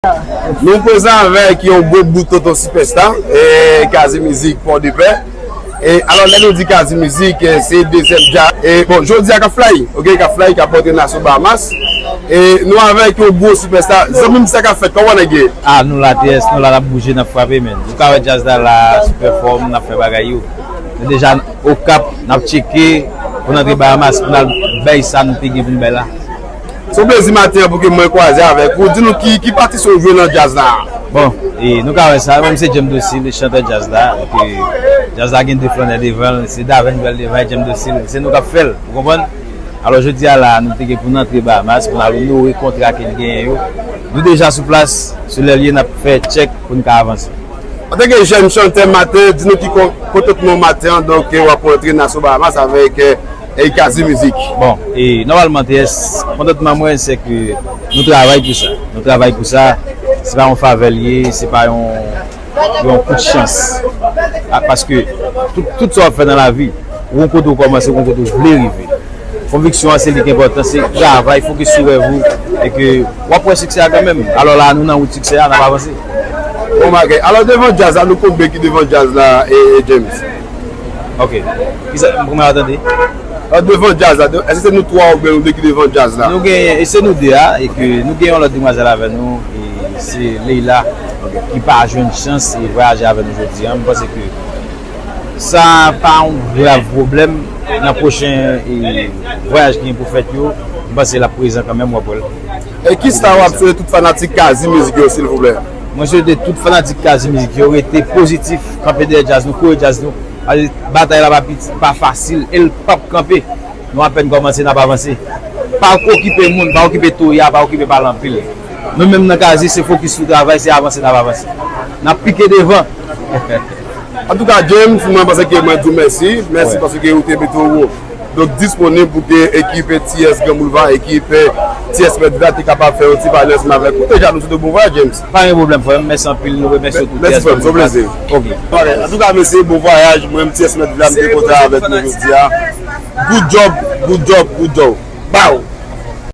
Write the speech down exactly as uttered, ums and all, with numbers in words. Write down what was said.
Nou prezan avèk yon gwo bout tonton sipèsta, e, Kazi Mizik Pòdepè. E, alò, lè nou di Kazi Mizik, e, se dezyèm djaz. E, bon, jodi a k ap fly, ok, k ap fly, k ap antre Nassau Bahamas. E, nou avèk yon gwo sipèsta. Zanmi m, sa k ap fèt, kòman nèg ye? Ah, nou la, T S, nou la, n ap bouje, n ap frape, men. Nou ka wè djaz la la, sou pèfòm, n ap fè bagay yo. Nou deja Okap, n ap tcheke pou n antre Bahamas, pou n al bay sa nou te gen pou n bay la. Se yon plezi maten an pou ke mwen kwaze avèk ou. Di nou ki, ki pati sa w jwe nan djaz la? Bon, e nou ka wè sa, mwen se James Docile, chantè djaz la. Donk, e, djaz la gen de flannè devan l, se Davens Bell devan, e James Docile, se nou k ap fè l, ou konprann? Alò, jodi a la, nou te gen pou n antre Bahamas, pou n al onore kontra ke n genyen yo. Nou deja sou plas, sou lè l ye, n ap fè tchèk pou n ka avanse. Antanke jèn chantè maten, di nou ki kon-, kontantman w maten an, donk, e, w ap rantre Nassau Bahamas avèk, e, e Kazi Mizik. Bon, e nòmalman, T S, kontantman mwen, se ke nou travay pou sa. Nou travay pou sa. Se pa yon favè l ye, se pa yon, yon kout chans. Ah, paske tout, tout sa w ap fè nan lavi, ou gon kote w kòmanse, ou gon kote w vle rive. Konviksyon an, se li ki enpòtan, se travay, fokis sou rèv ou, e ke w ap wè siksè a kanmenm. Alò la, nou nan wout siksè a, n ap avanse. Bon bagay. Alò, devan djaz la, nou konn byen ki devan djaz la, e, e James. Ok. Kisa, m pran tande? Alò, devan djaz la, de-, èske se nou twa oubyen nou de ki devan djaz la? Nou gen, e se nou de a, e ke nou gen yon lòt demwazèl avè nou, e se Leila, ki pa jwenn chans e vwayaje avè nou jodi a. M panse ke sa pa yon grav pwoblèm. Nan pwochen, e, vwayaj ki gen pou fèt yo, m panse l ap prezan kanmenm, w ap wè l. E kisa w ap swete tout fanatik Kazi Mizik yo, silvouplè? Mwen swete tout fanatik Kazi Mizik yo rete pozitif, kanpe dèyè djaz nou, kore djaz nou. Paske batay la pa piti, pa fasil, e l p ap kanpe. Nou apèn kòmanse, n ap avanse. Pa okipe moun, pa okipe toya, pa okipe pale anpil. Nou menm nan Kazi, se fokis sou travay, se avanse n ap avanse. N ap pike devan. Antouka, James, mwen panse ke mwen di w mèsi. Mèsi paske ou te mete w, donk, disponib pou ke ekip T S Grand Boulevard, ekip T S Medville te kapab fè yon ti pale ansanm avèk ou. Deja, nou swete w bon vwayaj, James. Pa gen pwoblèm, frè m. Mèsi anpil. Nou remèsye w tou. Mèsi, frè m. Se yon plezi. Ok. Antouka, mesye, bon vwayaj. Mwen, T S Medville, m te kontan avèk nou jodi a. Good job, good job, good job. Bow!